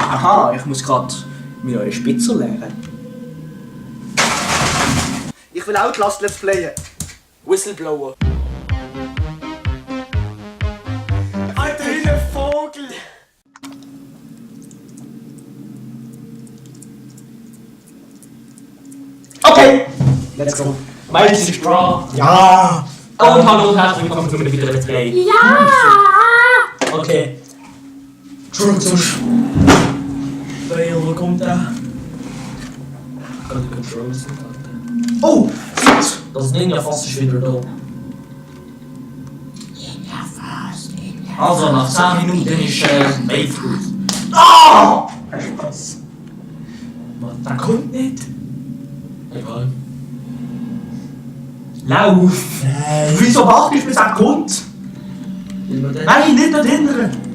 Aha, ich muss gerade mir neue Spitzer lernen. Ich will auch Outlast Let's Playen. Whistleblower. Alter, wie ein Vogel! Okay, let's go. Mighty Straw. Ja! Und hallo und herzlich willkommen zu einem weiteren Let's Play. Ja! Okay. Zurück zum Spiel, wo kommt der? Kann die Controls nicht halten. Oh! Das Ninja Fass ist wieder da. Also nach 10 Minuten ist Playthrough. Ah! Spaß. Der kommt nicht. Egal. Lauf! Nein. Wieso wartest du bis er kommt? Nein, nicht da drinnen!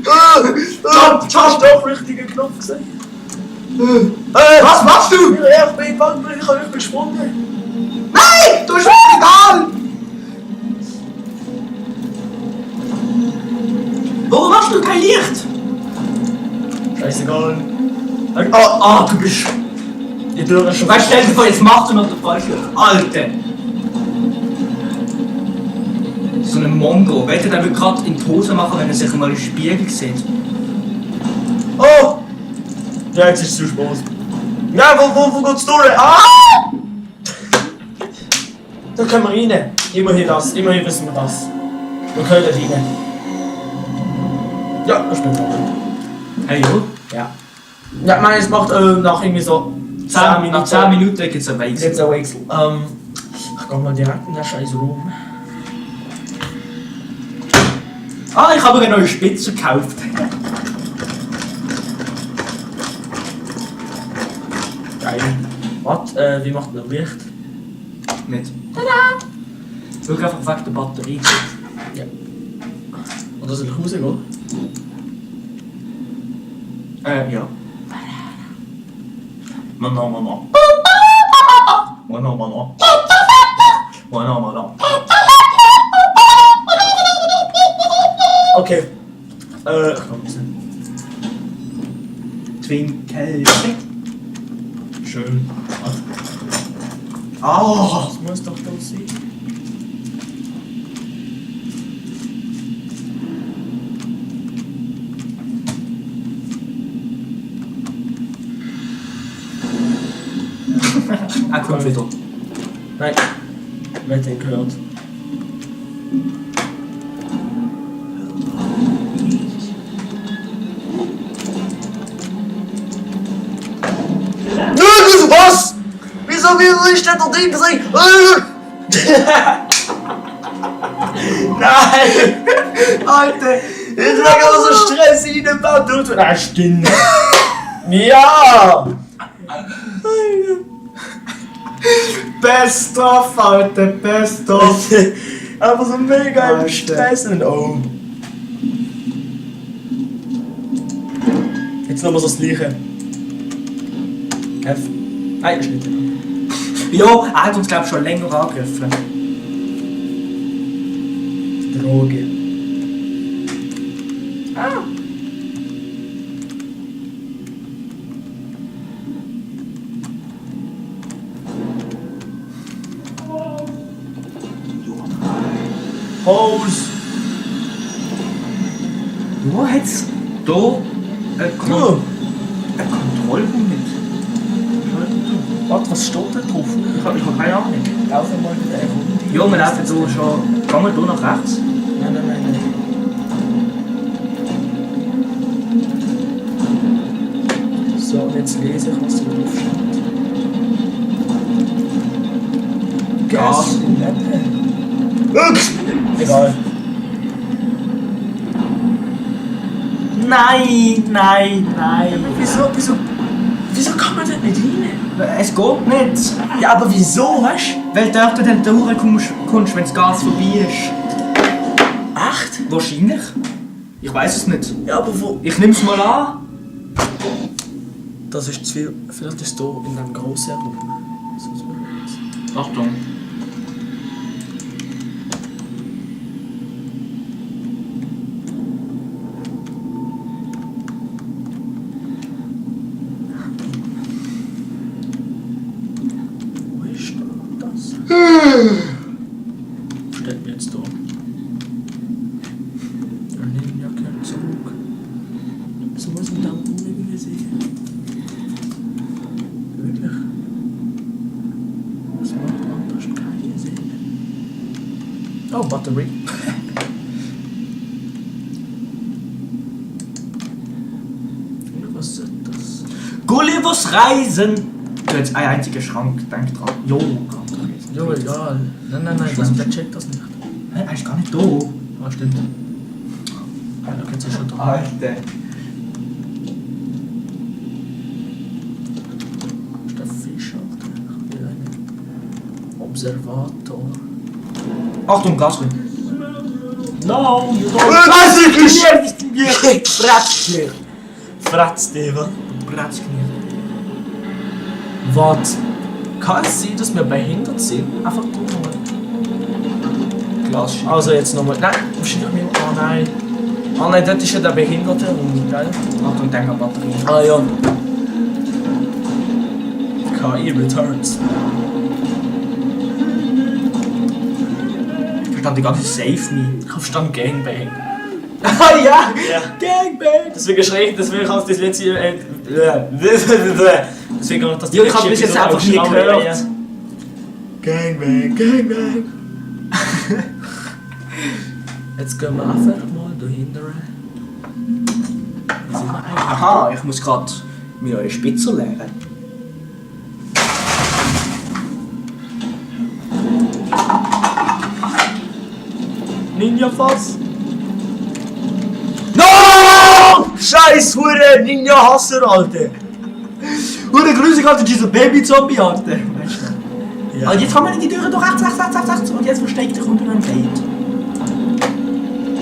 Du hast doch richtigen Knopf gesehen. Was machst du? Ja, ich bin Wandel, ich habe gesprungen. Nein! Du bist egal! Warum machst du kein Licht? Scheißegal. Du bist... Die Tür ist schon Weißt du, stell dir vor, jetzt macht er noch den falschen. Alter! So ein Mongo. Wollte er gerade in die Hose machen, wenn er sich mal im Spiegel sieht? Oh! Ja, jetzt ist es zu spät. Ja, wo geht's durch? Ah! Da können wir rein. Immerhin wissen wir das. Wir können rein. Ja, ich bin dran. Hey, jo. Ja. Ja, ich meine, es macht nach irgendwie so 10 Nach 10 Minuten gibt es einen Wechsel. Jetzt ein Wechsel. Ich geh mal direkt in den scheiß Raum. Ich habe eine neue Spitze gekauft. Geil. Was? Wie macht man Licht? Nicht. Tada! Schau einfach weg der Batterie. Ja. Oder soll ich rausgehen? Ja. Mano. Mano. Okay. Ich kann raus. Twinkel. Schön. Ah! Das muss doch da sein. Er kommt wieder. Nein. Wer hat den gehört? Was? Wieso ist der da drin drin? Nein! Alter! Ich sag aber so Stress reinbauen tut. Nein, stimmt. Ja! Best of, Alter, best of. Aber so mega im Alter. Stress und oh. Jetzt nochmal so das Gleiche. F. Nein, ist nicht. Ja, er hat uns, glaube ich, schon länger angegriffen. Droge. Hose! Wo hat's da eine Kontrollraum mit? Warte, was steht da drauf? Ich hab keine Ahnung. Laufen wir mal wieder eine Runde. Ja, wir laufen so schon. Gehen wir hier nach rechts? Nein. So, und jetzt lese ich, was da drauf steht. Gas. Egal. Nein. Wieso kann man denn nicht rein? Es geht nicht. Ja, aber wieso, weißt du? Weil dort dann durchkommst, wenn das Gas vorbei ist. Echt? Wahrscheinlich. Ich weiß es nicht. Ja, aber wo? Ich nehme es mal an. Das ist zu viel. Vielleicht ist hier in einem grossen Raum. Achtung. steht mir jetzt da? Der Ninja kehrt zurück. Was muss man da irgendwie sehen? Wirklich? Was macht anders keine Sinn? Oh, Batterie. Was ist das? Gullivers Reisen! Du hast einen einzigen Schrank, denk dran. Jo, Gott. Jo, egal. Nein, der checkt das nicht. Hä, er ist gar nicht da. Ah, stimmt. Ja, da geht's ja schon da. Alter. Ist der Fisch, Alter? Ich will einen Observator. Achtung, Gasring. No, you Bratzknie! Bratzknie! Fratz, Deva. Bratzknie. Was? Kann es sein, dass wir behindert sind? Einfach drüber. Glas. Also jetzt nochmal. Nein, wahrscheinlich nicht. Ah nein. Ah nein, das ist ja der behinderte Hund, gell? Achtung, denk an Batterie. Ah ja. KI returns. Ich verstand die ganze Save nie. Ich verstand Gangbang. Ah ja! Ja. Gangbang! Deswegen schräg, deswegen hast du das letzte. Deswegen hat das Ja, ich hab bis jetzt einfach nie gehört. Ja. Gangbang, Gangbang. Jetzt gehen wir einfach mal dahinter. Wie sind wir eigentlich? Aha, ich muss gerade mir neue Spitzer lernen. Ninja-Fass? No! Scheiß Hure Ninja-Hasser, Alter! Hure grusig, Alter, dieser Baby-Zombie, Alter. Weißt du? Ja. Aber jetzt haben wir die Türen doch rechts. Und jetzt versteck dich unter einem Beat.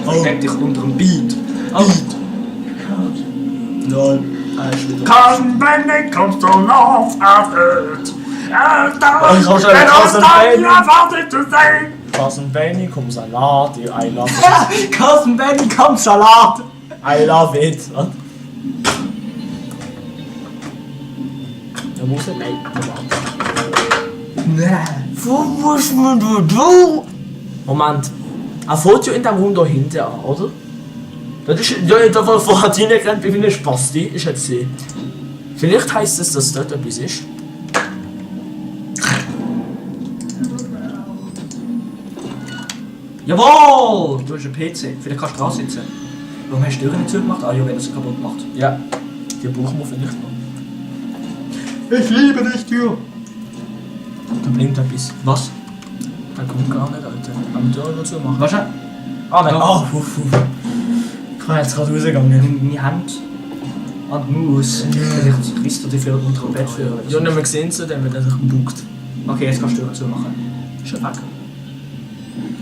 Versteck dich unter einem Beat. Beat. Lol. Ist wieder. Cousin Benny kommst du noch auf Earth. Ich hab schon einen Cousin Benny. Cousin Benny, komm Salat, I love it. Cousin Benny kommt Salat. I love it. Was? Da muss er nicht. Nein. Wo muss man du? Moment. Er fährt ja in dem Raum da hinten an, oder? Das ist ja da vorher reingerannt wie ein Spasti, ist jetzt sie. Vielleicht heisst es, dass dort etwas ist. Jawohl! Du hast einen PC. Vielleicht kannst du dran sitzen. Warum hast du die Türen nicht zugemacht? Ah ja, wenn er sie kaputt macht. Ja. Die brauchen wir vielleicht noch. Ich liebe dich, Tür. Da blinkt etwas. Was? Da kommt gar nicht, Alter. Am die Tür noch zumachen. Was? Ah nein. Ja. Ah, ich bin jetzt gerade rausgegangen. Nimm meine Hand an die Maus. Vielleicht kriegst du dich für unter dem Bett führen. Ja, nicht mehr gesehen zu dem, wenn er sich buckt. Okay, jetzt kannst du Türen zumachen. Ist er weg?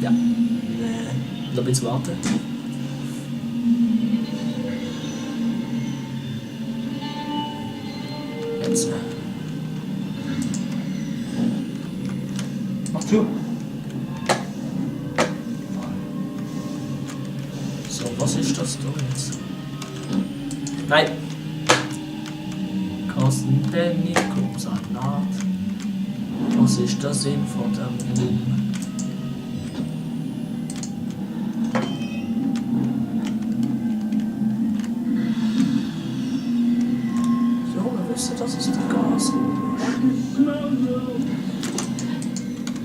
Ja. Noch ein bisschen warten. Jetzt. Mach zu. So, was ist das da jetzt? Nein! Carsten Benny, Salat. Was ist der Sinn von dem Raum? Ja, wir wissen, dass es der Gas ist.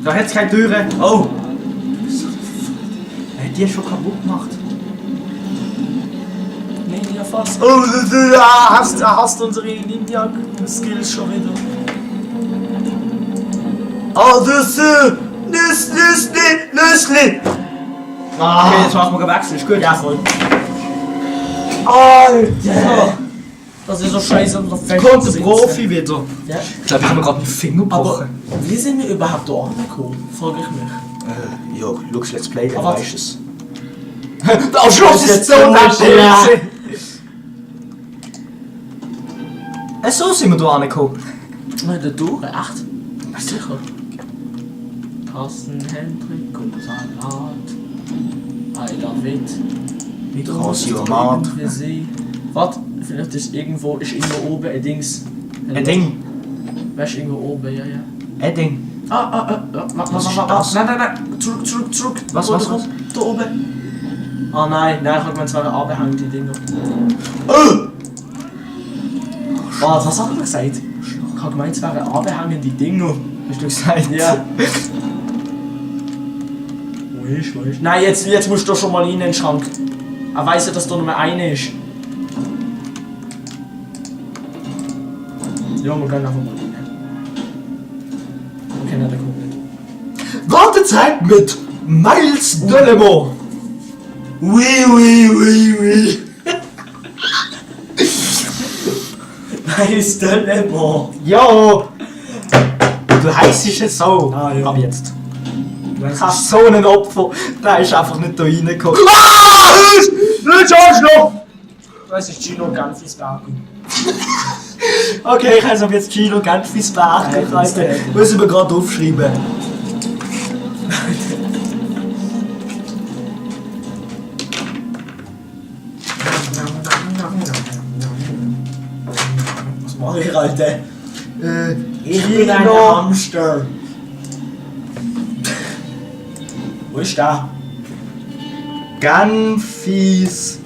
Da hat es keine Türen. Oh! Er hat die schon kaputt gemacht. Ninja-Fass. Oh, du hast unsere Ninja-Skills schon wieder. Oh, das Nüssli! Okay, jetzt machen wir gewechselt, ist gut. Ja, voll. Alter! Das ist so scheiße, um so fest Kommt zu der sitzen. Profi wieder. Ja. Ich glaube, ich habe mir gerade den Finger Aber gebrochen. wie sind wir überhaupt da angekommen? Frage ich mich. Ja, schau Let's Play, dann Aber- weißt du es. Der Schluss ist so Ja. nett! So sind wir hier angekommen. Nein, der Tour, echt? Sicher. Carsten Hendrik und Salat. I love it. Mit Rasiomat. Warte, vielleicht ist irgendwo oben ein Dings. Ein Ding. Weißt du, irgendwo oben, ja. Ein Ding. Was? Nein. Zurück. Was? Da oben. Oh nein, ich habe gemeint, es waren anbehängende Dinger. Was hat er gesagt? Ich habe gemeint, es wären anbehängende Dinger. Hast du gesagt? Ja. Wo ist? Nein, jetzt musst du doch schon mal rein in den Schrank. Er weiss ja, dass da nur eine ist. Ja, wir gehen einfach mal rein. Okay, nein, der kommt nicht. Wartezeit mit Miles Delamore. Oui. Miles Delamore. Ja. Du heisst jetzt so. Ah, ja. Ab jetzt. Du Du hast so einen Opfer, der ist einfach nicht da reingekommen. Nicht Arschloch! Das ist Gino Ganfisberger. Okay, ich heiße ab jetzt Gino Genfisberger. Nein, das ist der. Muss ich mir gerade aufschreiben. Was mache ich, Alter? Ich bin Gino ein Hamster. Wo ist der? Genfisberger.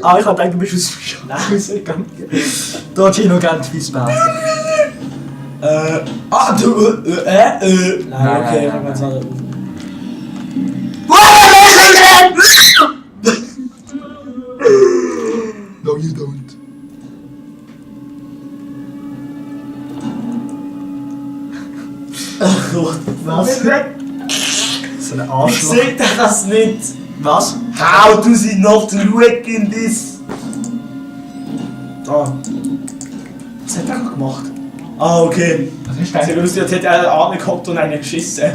Ah, ich hab gedacht, du bist aus dem Gang. Da Gino Genfisberger. Du, Nein, okay, nein, fangen wir jetzt an. No, you don't. Ach Gott, was? So ein Ich Arschloch. sehe das nicht. Was? How does it not look in this? Ah. Was hat er gerade gemacht? Ah, okay. Was ist Sieht aus, als hätte er einen Arm gehabt und einen geschissen.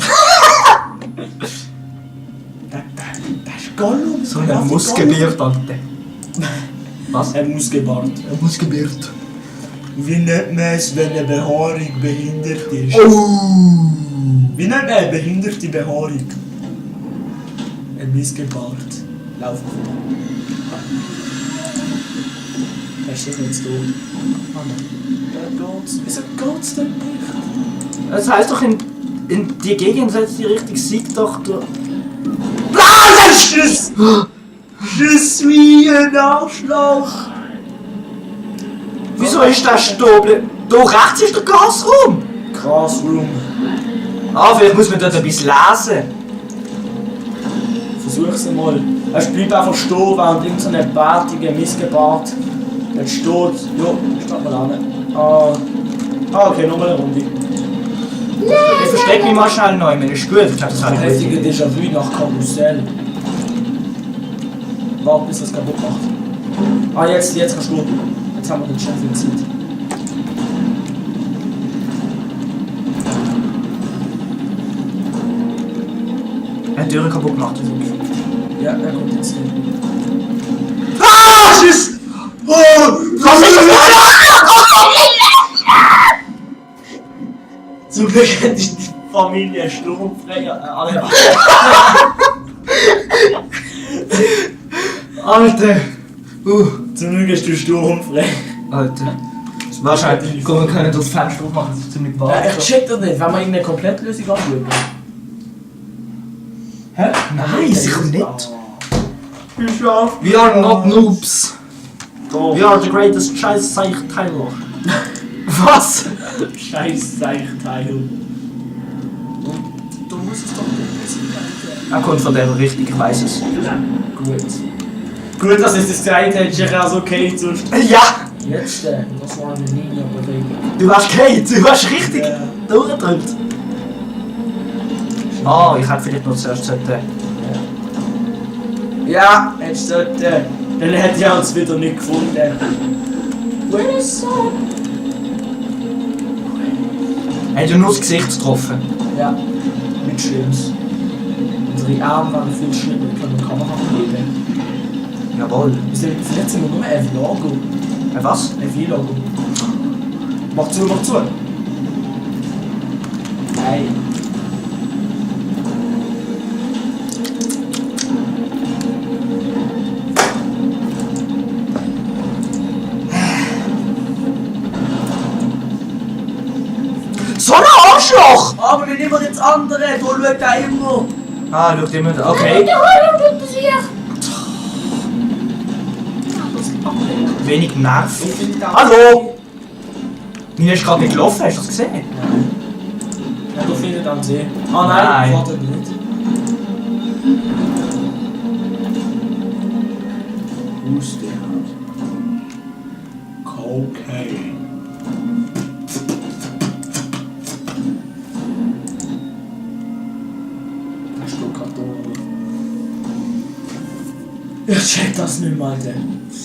Das ist Gollum. So ein Muskelbild, Alter. Was? Ein Muskelbart. Ein Muskelbild. Wie nennt man es, wenn eine Behaarung behindert ist? Oh! Wie nennt man eine behinderte Behaarung? Ein Muskelbart. Lauf auf. Hast du das nicht so? Ah nein. Wieso geht's denn nicht? Das heisst doch, in die gegensätzliche Richtung siegt doch der. Ah, Schuss! Je suis ein Arschloch! Wieso ist das Stobel? Da rechts ist der Gasraum! Classroom. Ah, vielleicht muss man dort ein bisschen lesen. Versuch's einmal. Es bleibt einfach stehen, während irgend so ein bärtiger Missgebart jetzt steht. Ja, steht mal an. Okay, nochmal eine Runde. Ich verstecke mich mal schnell neu, wenn ist gut. Ich glaube, das habe ich Heftige Déjà-vu nach Karussell. Warte, bis das kaputt macht. Jetzt kannst du. Jetzt haben wir den Chef in Zeit. Er hat die Türe kaputt gemacht. Ja, er kommt jetzt hin. Ah! Schiss! Oh! Was ist das? Zum Glück hat die Familie sturmfrei. Alle. Alter! Zum Glück hast du sturmfrei. Alter. Wahrscheinlich. Komm, wir können das Fenster aufmachen, das ist ziemlich warm. Ich check das nicht, wenn wir irgendeine Komplettlösung anschauen. Hä? Nein, sicher nicht. Bischof. We are not noobs. We are the greatest Scheiß-Zeichen Tyler. Was? Scheiß Zeichteil. Du musst es doch nicht. Er kommt von der Richtung, ich weiß es. Gut. Gut, dass es das gesagt hat, ist ja also okay sonst. Ja! Jetzt, das war eine Linienbewegung. Du hast Kate, du hast richtig Ja. durchgedrückt. Ah, ich hätte vielleicht noch zuerst sollten. Ja, jetzt sollte. Dann hätte ich uns wieder nicht gefunden. Wilson! Er hat ja nur das Gesicht getroffen. Ja, nichts Schlimmes. Unsere Arme waren viel schlimmer, wir können die Kamera geben. Jawohl. Vielleicht sind wir nur ein Vlogger. Was? Ein Vlogger. Mach zu. Nein. aber wir nehmen jetzt andere. Da schaut er immer. Ah, schaut immer. Okay. Wenig Nerv. Hallo! Mir ist gerade nicht gelaufen, hast du das gesehen? Ja, du findest am See. Ah nein, warte nicht. Huste. Cocaine. Ein Stück Karton. Ich check das nicht mal, Alter.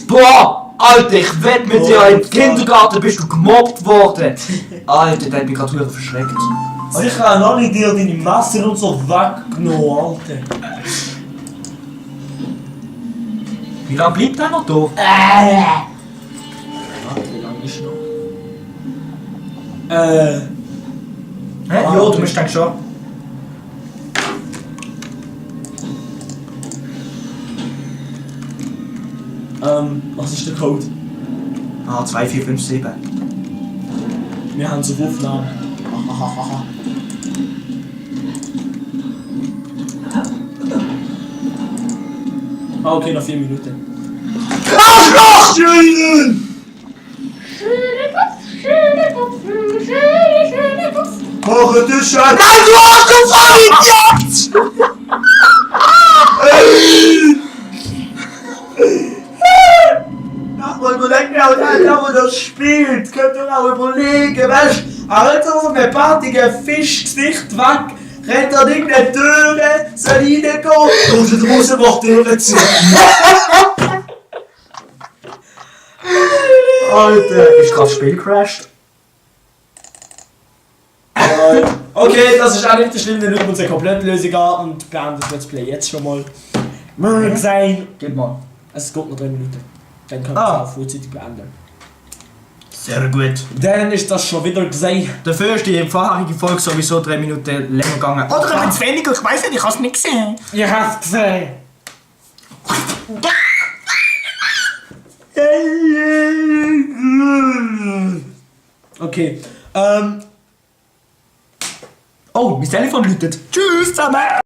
Boah! Alter, ich wette mit dir, im Kindergarten bist du gemobbt worden! Alter, der hat mich gerade verschreckt. Sicher auch noch nicht dir deine Messer und so weggenommen, Alter. Wie lange bleibt der noch da? Warte, wie lange ist noch? Hä? Ja, du musst dann schon. Was ist der Code? Ah, 2457. Wir haben so Aufnahmen. Ah, okay, noch 4 Minuten. Arschloch! Mach du Scheiße! Nein, du Arschloch, Vollidiot! Mal überlegen, wer das spielt. Könnt ihr auch überlegen, weißt du? Alter, so ein bärtiger Fischgesicht weg. Rennt an irgendeine Türe, soll reingehen und draußen macht die Türe zu. Alter, ist gerade das Spiel gecrashed? Okay, das ist auch nicht das Schlimme, wir schauen uns eine komplette Lösung an und beenden das Let's Play jetzt schon mal. Wir sehen. Gib mal. Es geht noch 3 Minuten. Dann können wir es auch vorzeitig beenden. Sehr gut. Dann ist das schon wieder gesehen. Dafür ist die vorherige Folge sowieso 3 Minuten länger gegangen. Oder ein bisschen weniger, ich weiss nicht, ich hab's nicht gesehen. Ihr habt es gesehen. Okay. Oh, mein Telefon läutet. Tschüss zusammen!